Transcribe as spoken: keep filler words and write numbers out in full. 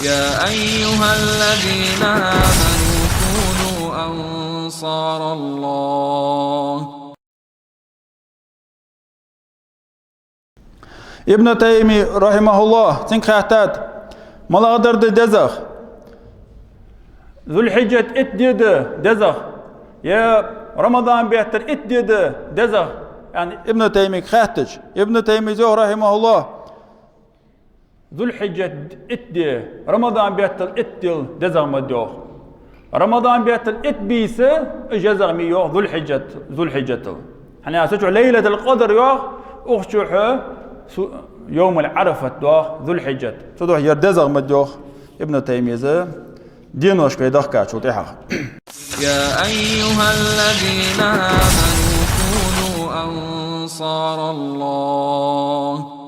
يا أيها الذين آمنوا كونوا أنصار الله. Ибн Тайми, рахьимахӀуллахӀ, цунга хаьттад: «МалагӀдар да дезагӀа? Зуль-Хьиджат итт ди да дезагӀа, е Рамадан бетта итт ди да дезагӀа?» — аьнна, Ибн Таймига хаьттача, Ибн Таймис йоах, рахьимахӀуллахӀ: «Зуль-Хьиджат итт ди, Рамадан бетта итт ди дезагӀа ма да, йоах. Рамадан бетта итт бийса, уж езагӀа ма я, йоах, Зуль-Хьиджат, Зуль-Хьиджатал. ХӀана аьлча цу чу Лайлатуль-Къадр, йоах, укх чу хьо су-, Йовмуль-Ӏарафат да, йоах, Зуль-Хьиджат. Цудухьа ер дезагӀа ма да», — йоах Ибн Таймис, деношка вай дахкачул тӀехьагӀа. يا أيها الذين آمنوا كونوا أنصار الله.